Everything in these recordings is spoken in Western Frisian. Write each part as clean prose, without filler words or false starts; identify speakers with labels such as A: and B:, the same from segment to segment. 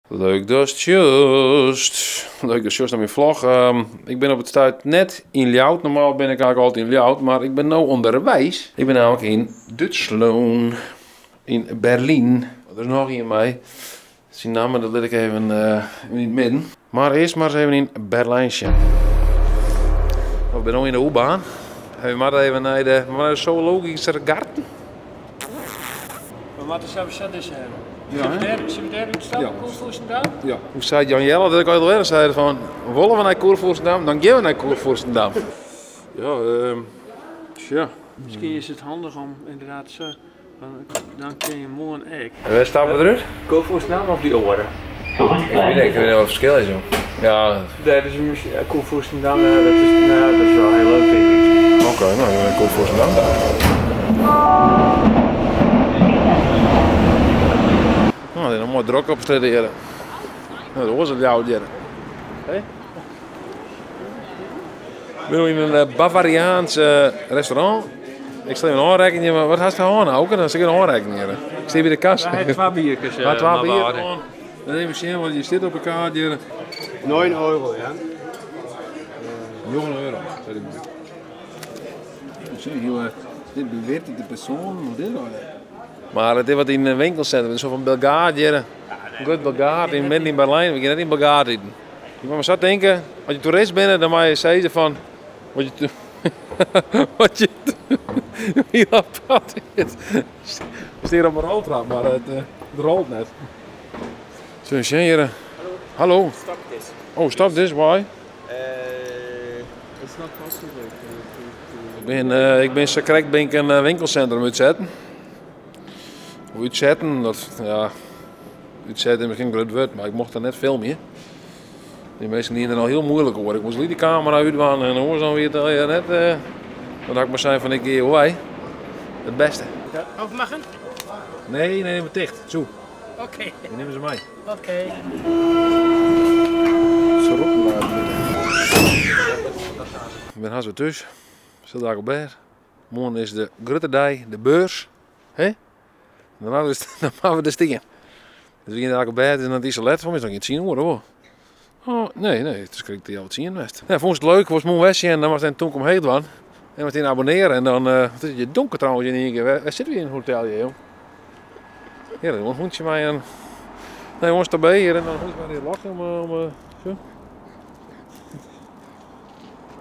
A: Leuk datst sjochst. Leuk datst sjochst nei myn vlog. Ik bin op it stuit net yn Ljouwert. Normaal bin ik eigentlik altyd yn Ljouwert, mar ik bin no ûnderweis. Ik bin nammentlik yn Dútslân, yn Berlyn. Der is noch ien mei. Syn namme, dat lit ik even yn it midden. Mar earst mar ris even yn Berlyn sjen. We binne no yn de U-bahn. We moatte even nei de, we moatte nei de Zoologischer Garten.
B: We moatte sawiesa dizze hawwe.
A: Ja, hè?
B: Sille we dêr útstappe,
A: Ja.
B: Kurfürstendamm?
A: Ja. Hoe sei Jan Jelle dat ek alwer? Sei er fan, wolle we nei Kurfürstendamm, dan gean we nei Kurfürstendamm. Ja, tsja.
B: Miskien is it handich om ynderdaad sa, dan kin je moarn ek.
A: En wêr stappe we derút?
B: Kurfürstendamm of dy oare?
A: Ik weet net wat it ferskil is, jong. Ja.
B: Dêr is Kurfürstendamm, ja, dat is, nou, dat is wel hiel leuk, tink ik.
A: Oké, nou, dan Kurfürstendamm dan. Nou, dit is noch moai drok op strjitte hjir. Nou, de oars it Ljouwert hjir. Hé? We binne yn in Bavariaans restaurant. Ik sil even ôfrekkenje, mar wat hast hân, Auke? Dan sil ik even ôfrekkenje. Ik stean by de kassa.
B: Hy hat twa bierkes.
A: Hy hat twa bier hân. Dan even sjen wat hjir stiet op de kaart hjir.
C: 9 euro, ja.
A: 9 euro, sei dy man. Sjen, hiel dit bewertete persoan, wat is dat? Mar it is wat yn in winkelsintrum, in soart fan Belgaard hjir. In grut Belgaard yn midden yn Berlijn. We gean net yn Belgaard iten. Je moatte mar sa tinke, as je toerist binne, dan meie je sizze fan wat je wat je hiel apart is. We stean op in roltrap, mar it rolt net. Zullen we sjen hjir? Hallo.
D: Stop this.
A: Oh, stop this, why?
D: It's not possible to
A: Ik bin sakrekt bin ik in winkelsintrum útsetten. Of útsetten, dat, ja, útsetten is miskien in grut wurd, mar ik mocht der net filmje. Dy minsken dienen der al hiel muoilik oer. Ik moast gelyk de kamera útdwaan en oars dan wie it allegear net. Dan ha ik mar sein fan ik gean wei. It bêste.
B: Aufmachen?
A: Nee, nee, maar ticht. Zo.
B: Oké.
A: Die nemen ze mee.
B: Oké.
A: Ze roepen maar. Ik bin hast wer thús. Sil dêr op bêd. Moarn is de grutte dei, de beurs. Hè? Dan moatte we, dan moatte we der stean. Dus we gean dêr op bêd en dan is it let, foar my is it noch gjin 10 oere hoor. Oh, nee, nee, it is krekt healwei tsien west. Ja, fûnst it leuk, wolst moarn wer sjen, dan moatst even tûmke omheech dwaan. En moatst even abonnearje en dan, it is hjir donker trouwens yn ien kear. Wêr sitte we yn it hotel hjir, jong? Hjir is in hûntsje mei in... Nee, jonges, tabé hjir en dan in hûntsje mei in lok om, zo.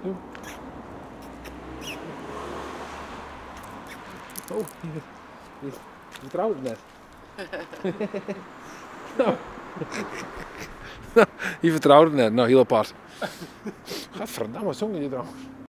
A: Zo. Oh, die trouwt net. Nou, die vertrouwt het net. Nou, hiel apart. Gadverdamme, wat zong je trouwens?